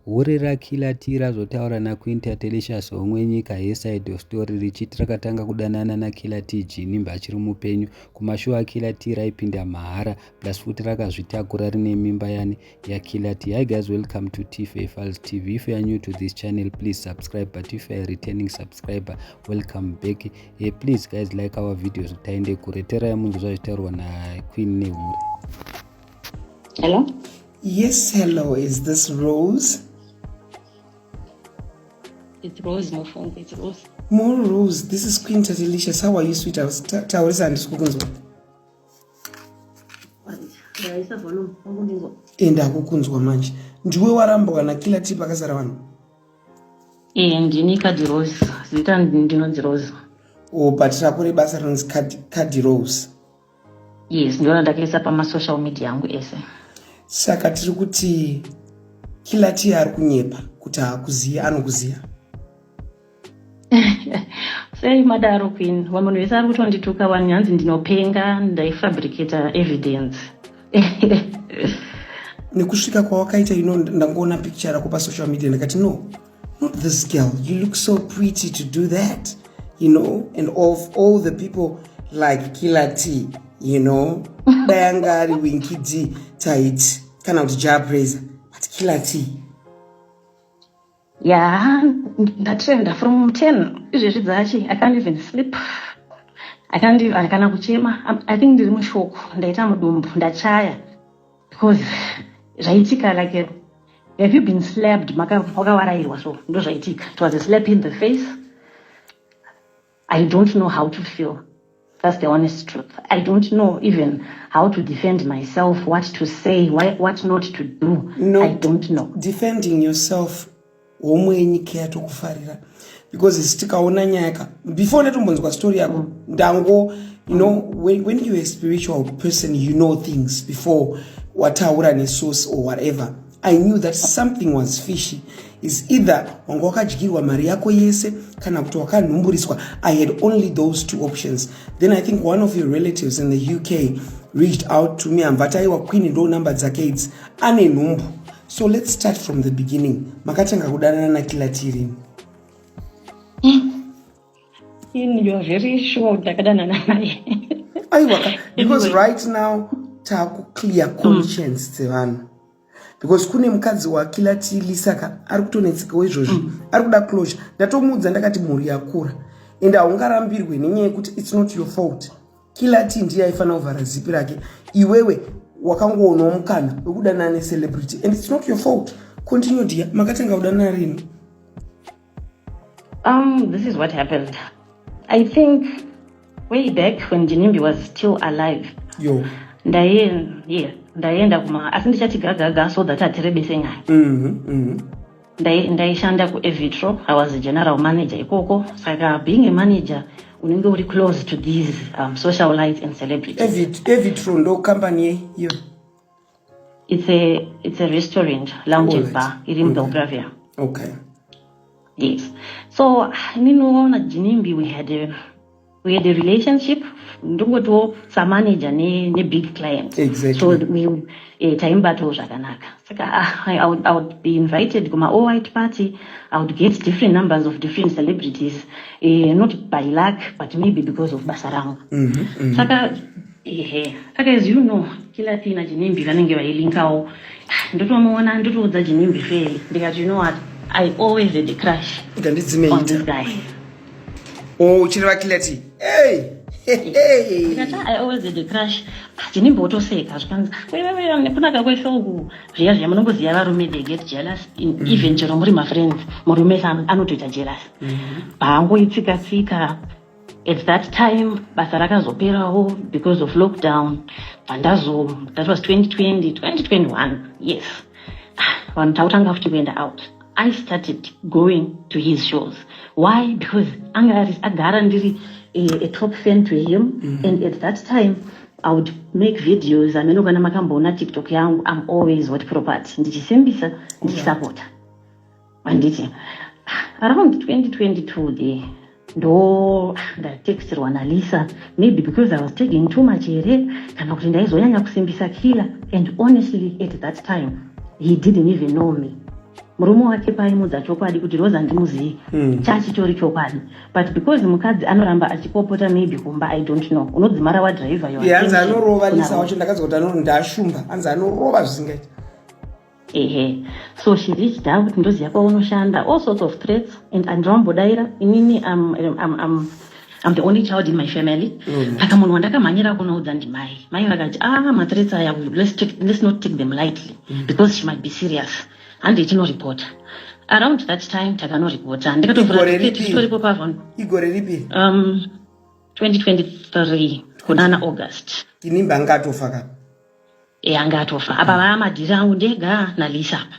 Hure raKiller T razotaura naQueen Tatelicious Homwe Nyika her side of story richiti rakatanga kudanana naKiller T Ginimbi achiri mupenyu. Kumashow aKiller T raipinda mahara plus futi rakazvitakura rine mimba yani yaKiller T. Hi guys, welcome to TFA Files TV. If you are new to this channel, please subscribe. But if you are a returning subscriber, welcome back. Hey, please guys, like our videos. Taende kure terai munzwe zvazvitaurwa naQueen nehure. Hello? Yes, hello. Is this Rose? It's Rose Mufungo. It's Rose. More Rose. This is Queen Tatelicious. How are you, sweetheart? Taurisa, handisi kukunzwa. Ndaisa volume. Ungundinzwa. Enda kukunzwa manje. Ndiwe warambwa naKiller T pakazara vanhu. Eh, ndini Kadi Rose. Zita ndinonzi Rose. Oh, but rako rebasa rinonzi Kadi Rose. Yes, ndiona ndakaisa pama social media yangu ese. Saka tiri kuti Killer T ari kunyepa kuti haakuziya, anokuziya. Sei madaro, Queen? Munhu wese ari kutondituka wani, hanzi ndinopenga, ndaifabricata evidence. Nekusvika kwawakaita, ndangoona picture rako pasocial media, ndakati, "No, not this girl. You look so pretty to do that." And of all the people like Killer T, dai anga ari Winky D taiti kana kuti Jah Prayzah, but Killer T. Ya, ndatrenda from 10 izvezvi dzachi. I can't even sleep. I can't even, kana kuchema. I think ndiri mushock, ndaita mudumbu, ndachaya because zvaitika like, have you been slapped wakawarayirwa? So ndo zvaitika. It was a slap in the face. I don't know how to feel. That's the honest truth. I don't know even how to defend myself, what to say, why, what not to do. No, I don't know. Defending yourself, homwe yenyika yatokufarira, because isi tikaona nyaya ka, before ndatombonzwa story yako, ndango when you're a spiritual person, you know things before wataura nesource or whatever. I knew that something was fishy. Is either wanga wakadyirwa mari yako yese kana kuti wakanhumburiswa. I had only those two options. Then I think one of your relatives in the UK reached out to me, amva taiwa, "Queen, ndo namba dzake idzi, ane nhumbu." So let's start from the beginning. Makatanga kudanana naKiller T rini? In, you are very sure ndakadanana naye? Aiwa, because Anyway. Right now taakuclear conscience dzevanhu, because kune mukadzi waKiller T, Lisaka, ari kutonetsekawo izvozvi, ari kuda closure. Ndatomuudza, ndakati mhuri yakura and haungarambirwe nenyaya yekuti it's not your fault. Killer T ndiye aifanira kuvhara zipi rake. Iwewe wakangoonawo mukana wekudanana necelebrity and it's not your fault. Continue, dear. Makatanga kudanana rini? This is what happened. I think way back when Ginimbi was still alive. Yo. Yeah, ndaienda kuma, asi ndichati gagaga so that atirebese nyaya. Ndaishanda kuEvitro. I was a general manager ikoko. Saka being a manager, unenge uri close to these socialites and celebrities. Evitro ndo company yei iyo? It's a restaurant, lounge and bar iri muBelgravia. Yes. So ninoona Ginimbi, we had a relationship, ndongotiwo samanager nebig client. So we taimbatawo zvakanaka. Saka I would be invited kuma all white party. I would get different numbers of different celebrities, not by luck but maybe because of basa rangu. Saka ehe, saka as you know, Killer T naGinimbi vanenge vailinkawo. Ndotomuona, ndotoudza Ginimbi fairly, ndikati, "You know what? I always had a crush on this Ngandidzimeita. guy." Oh, uchireva Killer T? Hey. Hey. Ndikati, "I always had a crush." Ginimbi otoseka, zvikanzi, "Wewewe, nekunaka kweshoku." Zviya zviya munongoziva varume, they get jealous even chero muri mafriends, murume anotoita jealous. Haangoitsika tsika. At that time basa rakazoperawo because of lockdown. Bvandazo, that was 2020, 2021, yes. Ah, vanhu takutanga futi kuenda out. I started going to his shows. Why? Because anga agara ndiri a top fan to him. And at that time I would make videos ameno. Kana makamboona TikTok yangu, I'm always Hot Property, ndichisimbisa, ndichisapota, handiti? Around 2022 there, ndo ndatextirwa naLisa, maybe because I was taking too much here kana kuti ndaizonyanya kusimbisa Killer. And honestly, at that time he didn't even know me. Murume wake paimudza chokwadi kuti Rosa ndimuzivi, chachitori chokwadi, but because mukadzi anoramba achipopota, maybe kumba, I don't know, unodzimara wadriver your Ye, hanzi attention anorova. kuna Lisa Rosa. wacho ndakadza kuti ndashumba, hanzi anorova zvisingaiti. Ehe, so she reached out, "Ndoziva kwaunoshanda," all sorts of threats, and andinombodayira inini. I'm the only child in my family. Saka munhu wandakamhanyira kunoudza ndimai. Mai vakati, "Ah, mathreats aya, let's not take them lightly because she might be serious. Handei tinoripota." Around that time takanoripota, ndikatovhura Igore ticket. ripi? Titoripo pavon. Igore ripi? 2023 kunana August. Ginimbi anga atofa ka? E, anga atofa. Apa vaamadhiri angu ndega naLisa apa.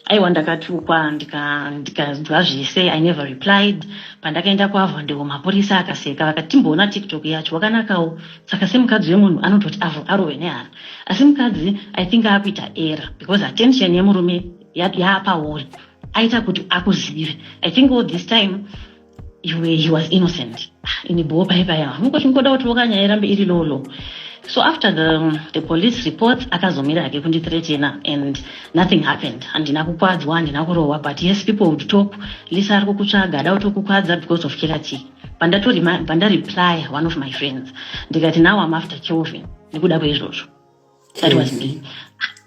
Aiwa, ndakatukwa, ndikazwa zvese. I never replied. Pandakaenda kuAvondale, mapurisa akaseka, vakati, "Timboona TikTok yacho, wakanakawo." Saka semukadzi wemunhu anototi avo arove nehana, asi mukadzi, I think, akuita error because attention yemurume yaapauri, aita kuti akuzive. I think all this time he was innocent. Ah, ini bho paipaya mukoda kuti wokanyaya irambe iri lolo. So after the police reports, akazomira hake kundithreatena and nothing happened. Handina kukwadzwa, handina kurohwa, but yes, people would talk, "Lisa ari kukutsvaga, ada kutokukwadza because of Killer T." Pandareply one of my friends, ndikati, "Now I'm after Kelvin nekuda kweizvozvo." That was me.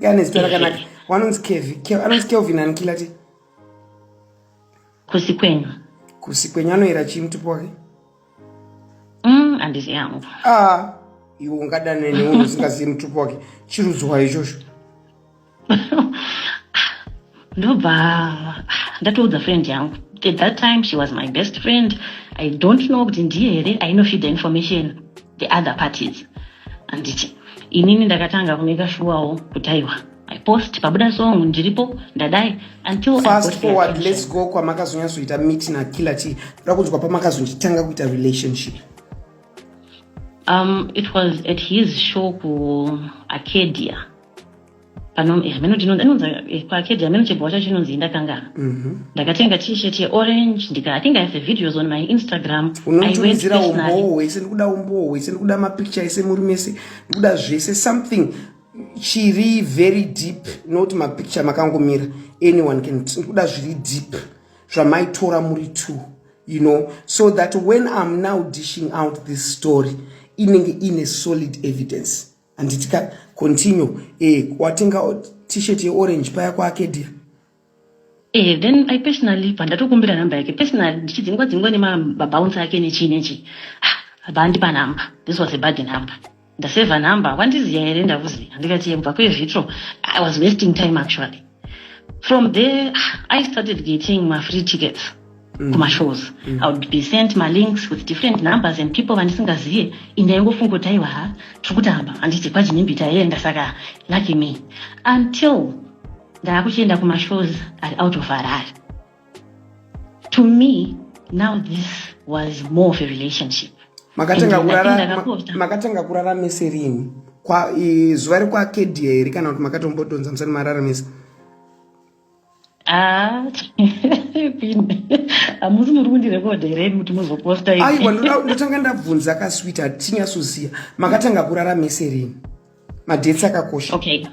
Ane zita rakanaka. Wanonzi Kevi, anonzi Kelvin ani? Killer T? Kusikwenyu. Kusikwenyu. Anoyera chii mutupo wake? Handizi yangu. Ah, iwe ungadane nemunhu usingazivi mutupo wake? Chirudzwa ichocho. Ndobva ndatoudza friend yangu. At that time she was my best friend. I don't know kuti ndiye here ainofeeda information the other parties. Handiti inini ndakatanga kumeka shuwawo kuti aiwa, I post, pabuda song ndiripo, ndadai, until I Fast got the forward. attention. Let's go kwamakazonyatsoita meet naKiller T. Ndoda kunzwa pamakazonditanga kuita relationship. It was at his show kuArcadia. Pano hameno inonzi kuArcadia, hameno chibhwa chacho chinonzi, ndakangana. Ndakatenga T-shirt yeorange, ndika, I think I have the videos on my Instagram. I went Unotumidzira personally. umbowo hwese. Ndikuda umbowo hwese, ndikuda mapicture ese muri mese, ndikuda zvese, something chiri very deep, not mapicture makangomira. Anyone can. Ndikuda zviri deep zvamaitora muri two, so that when I'm now dishing out this story, inenge ine solid evidence, handiti ka? Continue. Watenga T-shirt yeorange paya kuArcadia. Then I personally, pandatokumbira namba yake personally, ndichidzingwa dzingwa nemabounce ake nechii nechii, ah, vandipa namba. This was a bad number. Ndasevha namba, "Wandiziya here?" "Ndakuziya." Ndikati, "Kubva kwevhitro." I was wasting time, actually. From there, ah, I started getting my free tickets kumashows. I would be sent my links with different numbers and people vandisingaziye. Indaingofunga kuti aiwa, ha, tiri kutamba, handiti kwaGinimbi taenda, saka lucky me, until ndaakuchienda kumashows ari out of Harare. To me now, this was more of a relationship. Makatanga And I think kurara ndakaposta. Makatanga kurara mese rini? Zuva rekuArcadia here, kana kuti makatombodhonza musati marara mese? Ah, hamusi muri kundirekodha here kuti muzoposta? Aiwa, ndotanga ndabvunza kaswiti, hatinyatsoziva. Makatanga kurara mese rini? Madates akakosha. Okay,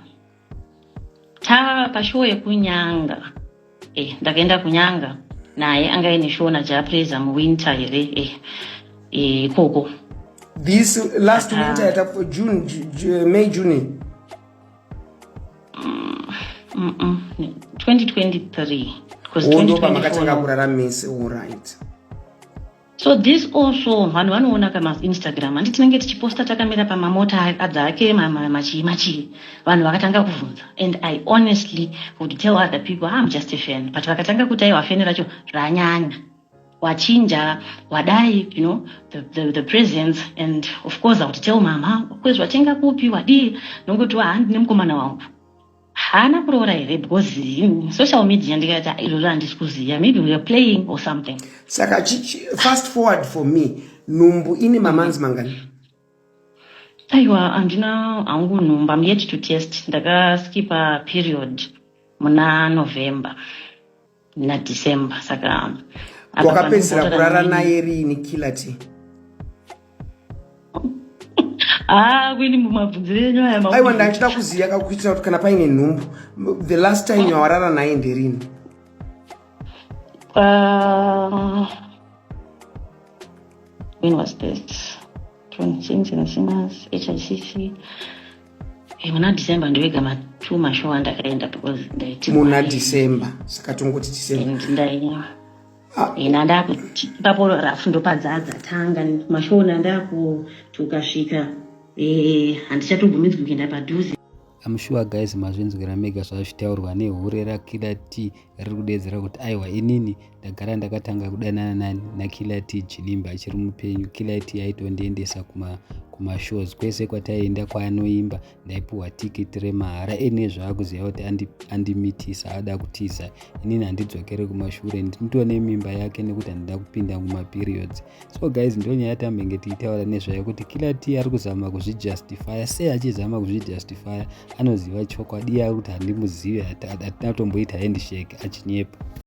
ta pashow yekuNyanga. Ndakaenda kuNyanga naye, anga aine show naJah Prayzah muwinter here, ikoko. This last Ah. winter yata June, May, June? 2023, 'cause Oh, ndo 2024 pamakatanga no. kurara mese, alright. So this also, vanhu vanoona kamaInstagram, handi tinenge tichiposta takamira pamamota adzake, machii machii. Vanhu vakatanga kuvhunza, and I honestly would tell other people, "I'm just a fan," but vakatanga kuti, "Aiwa, fan racho ranyanya, wachinja, wadai," the presence. And of course I would tell mama, "Kwezi watenga kupi, wadii?" Nongoti, "Handine mukomana wangu, haana kuroora here?" Because social media, ndikati, "Ah, izvozvo handisi kuziva, maybe we are playing or something." Saka fast forward for me, nhumbu ine mamonths mangani? Aiwa, handina hangu nhumbu. I'm yet to test. Ndakaskipa period muna November naDecember, saka apa Wakapedzisira panombota kurara kana naye riini, Killer T? Ah, kwini, mumabvunziro enyu aya. Aiwa, ndachida kuziva kakuitira kuti kana paine nhumbu, the last time yawarara naye nderini? When was this? Saints and Sinners, HICC. Muna December ndowega ma2 mashow andakaenda because ndaiti Muna December, saka tongoti December. And ndai Ah. Nandakuti ipapo rafu ndopadzadza tanga mashow, nandakuti ukasvika handichatobvumidzwi kuenda padhuze. I'm sure guys mazvinzwira mega zvazvitaurwa nehure raKiller T riri kudedzera kuti aiwa, inini ndagara ndakatanga kudanana naKiller T Ginimbi achiri mupenyu. Killer T aitondiendesa kumashows kwese kwataienda kwaanoimba, ndaipiwa tikiti remahara. Ene zvaakuziva kuti andimitisa, ada kutiza, inini handidzokere kumashure, ndinotone mimba yake nekuti handida kupinda mumaperiods. So guys, ndo nyaya tambenge tichitaura nezvayo kuti Killer T ari kuzama kuzvijustifya. Sei achizama kuzvijustifya? Anoziva chokwadi, iye ari kuti handimuzivi, hatina kutomboita handshake, achinyepa.